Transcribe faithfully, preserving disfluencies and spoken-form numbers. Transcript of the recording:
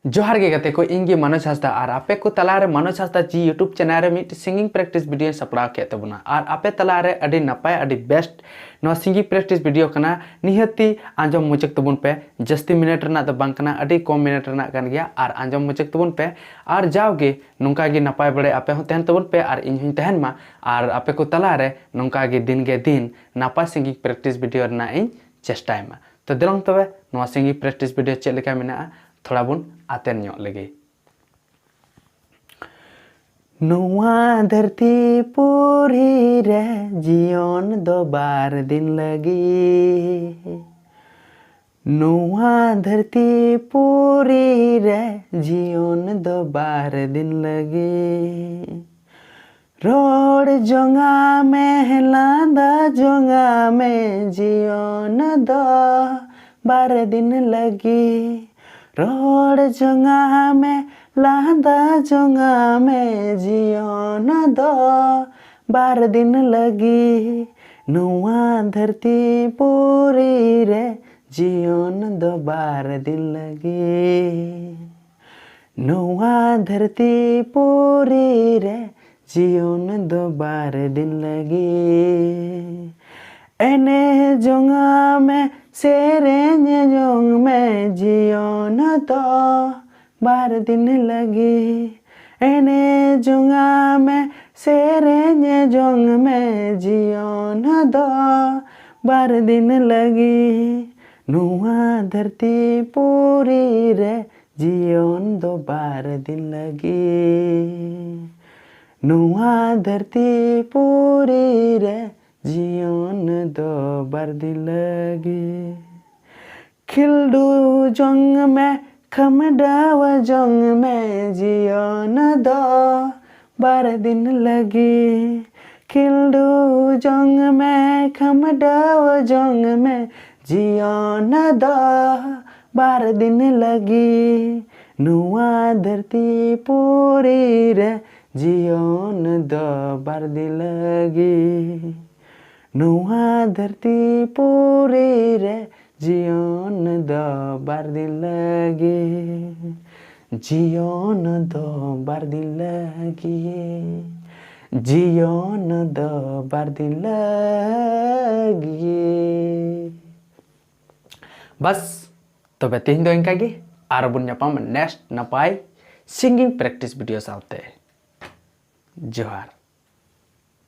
ᱡᱚᱦᱟᱨ ᱜᱮ ᱜᱟᱛᱮ ᱠᱚ, ᱤᱧ ᱜᱮ ᱢᱟᱱᱚᱡᱽ ᱦᱟᱸᱥᱫᱟ᱾ ᱟᱨ ᱟᱯᱮ ᱠᱚ ᱛᱟᱞᱟᱨᱮ ᱢᱟᱱᱚᱡᱽ ᱦᱟᱸᱥᱫᱟ ᱡᱤ YouTube ᱪᱮᱱᱮᱞ ᱨᱮ ᱢᱤᱫ ᱥᱤᱝᱜᱤᱝ ᱯᱨᱮᱠᱴᱤᱥ ᱵᱷᱤᱰᱤᱭᱳᱧ ᱥᱟᱯᱲᱟᱣ ᱠᱮᱫ ᱛᱟᱵᱚᱱᱟ᱾ ᱟᱨ ᱟᱯᱮ ᱛᱟᱞᱟᱨᱮ ᱟᱹᱰᱤ ᱱᱟᱯᱟᱭ, ᱟᱹᱰᱤ ᱵᱮᱥᱴ ᱱᱚᱣᱟ ᱥᱤᱝᱜᱤᱝ ᱯᱨᱮᱠᱴᱤᱥ ᱵᱷᱤᱰᱤᱭᱳ ᱠᱟᱱᱟ᱾ ᱱᱤᱦᱟᱹᱛᱤ ᱟᱸᱡᱚᱢ ᱢᱩᱪᱟᱹᱫ ᱛᱟᱵᱚᱱ ᱯᱮ᱾ ᱡᱟᱹᱥᱛᱤ ᱢᱤᱱᱤᱴ ᱨᱮᱱᱟᱜ ᱫᱚ ᱵᱟᱝ ᱠᱟᱱᱟ, ᱟᱹᱰᱤ ᱠᱚᱢ ᱢᱤᱱᱤᱴ ᱨᱮᱱᱟᱜ ᱠᱟᱱ ᱜᱮᱭᱟ᱾ ᱟᱨ ᱟᱸᱡᱚᱢ ᱢᱩᱪᱟᱹᱫ ᱛᱟᱵᱚᱱ ᱯᱮ᱾ ᱟᱨ ᱡᱟᱣᱜᱮ ᱱᱚᱝᱠᱟ ᱜᱮ ᱱᱟᱯᱟᱭ ᱵᱟᱲᱟᱭ ᱟᱯᱮ ᱦᱚᱸ ᱛᱟᱦᱮᱱ ᱛᱟᱵᱚᱱ ᱯᱮ, ᱟᱨ ᱤᱧ ᱦᱚᱸᱧ ᱛᱟᱦᱮᱱ ᱢᱟ᱾ ᱟᱨ ᱟᱯᱮ ᱠᱚ ᱛᱟᱞᱟᱨᱮ ᱱᱚᱝᱠᱟ ᱜᱮ ᱫᱤᱱ ᱜᱮ ᱫᱤᱱ ᱱᱟᱯᱟᱭ ᱥᱤᱝᱜᱤᱝ ᱯᱨᱮᱠᱴᱤᱥ ᱵᱷᱤᱰᱤᱭᱳ ᱨᱮᱱᱟᱜ ᱤᱧ ᱪᱮᱥᱴᱟᱭ ᱢᱟ᱾ ᱛᱚ ᱫᱮᱞᱟᱝ ᱛᱚᱵᱮ ᱱᱚᱣᱟ ᱥᱤᱝᱜᱤᱝ ᱯᱨᱮᱠᱴᱤᱥ ᱵᱷᱤᱰᱤᱭᱳ ᱪᱮᱫ ᱞᱮᱠᱟ ᱢᱮᱱᱟᱜᱼᱟ, ᱛᱷᱚᱲᱟ ᱵᱚᱱ ᱟᱛᱮᱱ ᱧᱚᱜ ᱞᱮᱜᱮ᱾ ᱱᱚᱣᱟ ᱫᱷᱟᱹᱨᱛᱤ ᱯᱩᱨᱤ ᱨᱮ ᱡᱤᱭᱚᱱ ᱫᱚ ᱵᱟᱨ ᱫᱤᱱ ᱞᱟᱹᱜᱤᱫ᱾ ᱱᱚᱣᱟ ᱫᱷᱟᱹᱨᱛᱤ ᱯᱩᱨᱤ ᱨᱮ ᱡᱤᱭᱚᱱ ᱫᱚ ᱵᱟᱨ ᱫᱤᱱ ᱞᱟᱹᱜᱤᱫ᱾ ᱨᱚᱲ ᱡᱚᱝᱟ ᱢᱮ, ᱞᱟᱸᱫᱟ ᱡᱚᱝᱟ ᱢᱮ, ᱡᱤᱭᱚᱱ ᱫᱚ ᱵᱟᱨ ᱫᱤᱱ ᱞᱟᱹᱜᱤᱫ᱾ ᱨᱚᱲ ᱡᱚᱝᱟ ᱢᱮ, ᱞᱟᱸᱫᱟ ᱡᱚᱝᱟ ᱢᱮ, ᱡᱤᱭᱚᱱ ᱫᱚ ᱵᱟᱨ ᱫᱤᱱ ᱞᱟᱹᱜᱤᱫ᱾ ᱱᱚᱣᱟ ᱫᱷᱟᱹᱨᱛᱤ ᱯᱩᱨᱤ ᱨᱮ ᱡᱤᱭᱚᱱ ᱫᱚ ᱵᱟᱨ ᱫᱤᱱ ᱞᱟᱹᱜᱤᱫ᱾ ᱱᱚᱣᱟ ᱫᱷᱟᱹᱨᱛᱤ ᱯᱩᱨᱤ ᱨᱮ ᱡᱤᱭᱚᱱ ᱫᱚ ᱵᱟᱨ ᱫᱤᱱ ᱞᱟᱹᱜᱤᱫ᱾ ᱮᱱᱮᱡ ᱡᱚᱝᱟ ᱢᱮ, ᱥᱮᱨᱮᱧ ᱡᱚᱝ ᱢᱮ, ᱡᱤᱭᱚᱱ ᱫᱚ ᱵᱟᱨ ᱫᱤᱱ ᱞᱟᱹᱜᱤᱫ᱾ ᱮᱱᱮᱡ ᱡᱚᱝᱟ ᱢᱮ, ᱥᱮᱨᱮᱧ ᱡᱚᱝ ᱢᱮ, ᱡᱤᱭᱚᱱ ᱫᱚ ᱵᱟᱨ ᱫᱤᱱ ᱞᱟᱹᱜᱤᱫ᱾ ᱱᱚᱣᱟ ᱫᱷᱟᱹᱨᱛᱤ ᱯᱩᱨᱤ ᱨᱮ ᱡᱤᱭᱚᱱ ᱫᱚ ᱵᱟᱨ ᱫᱤᱱ ᱞᱟᱹᱜᱤᱫ᱾ ᱱᱚᱣᱟ ᱫᱷᱟᱹᱨᱛᱤ ᱯᱩᱨᱤ ᱨᱮ ᱡᱤᱭᱚᱱ ᱫᱚ ᱵᱟᱨ ᱫᱤᱱ ᱞᱟᱹᱜᱤᱫ᱾ ᱠᱷᱤᱞᱰᱩ ᱡᱚᱝ ᱢᱮ, ᱠᱷᱟᱢᱰᱟᱣ ᱡᱚᱝ ᱢᱮ, ᱡᱤᱭᱚᱱ ᱫᱚ ᱵᱟᱨ ᱫᱤᱱ ᱞᱟᱹᱜᱤᱫ᱾ ᱠᱷᱤᱞᱰᱩ ᱡᱚᱝ ᱢᱮ, ᱠᱷᱟᱢᱰᱟᱣ ᱡᱚᱝ ᱢᱮ, ᱡᱤᱭᱚᱱ ᱫᱚ ᱵᱟᱨ ᱫᱤᱱ ᱞᱟᱹᱜᱤᱫ᱾ ᱱᱚᱣᱟ ᱫᱷᱟᱹᱨᱛᱤ ᱯᱩᱨᱤ ᱨᱮ ᱡᱤᱭᱚᱱ ᱫᱚ ᱵᱟᱨ ᱫᱤᱱ ᱞᱟᱹᱜᱤᱫ᱾ ᱱᱚᱣᱟ ᱫᱷᱟᱹᱨᱛᱤ ᱯᱩᱨᱤ ᱨᱮ ᱡᱤᱭᱚᱱ ᱫᱚ ᱵᱟᱨ ᱫᱤᱱ ᱞᱟᱹᱜᱤᱫ᱾ ᱡᱤᱭᱚᱱ ᱫᱚ ᱵᱟᱨ ᱫᱤᱱ ᱞᱟᱹᱜᱤᱫ, ᱡᱤᱭᱚᱱ ᱫᱚ ᱵᱟᱨ ᱫᱤᱱ ᱞᱟᱹᱜᱤᱫ᱾ ᱵᱟᱥ, ᱛᱚᱵᱮ ᱛᱮᱦᱮᱧ ᱫᱚ ᱤᱱᱠᱟ ᱜᱮ, ᱟᱨ ᱵᱚᱱ ᱧᱟᱯᱟᱢ next ᱱᱟᱯᱟᱭ singing practice video ᱥᱟᱶᱛᱮ᱾ ᱡᱚᱦᱟᱨ᱾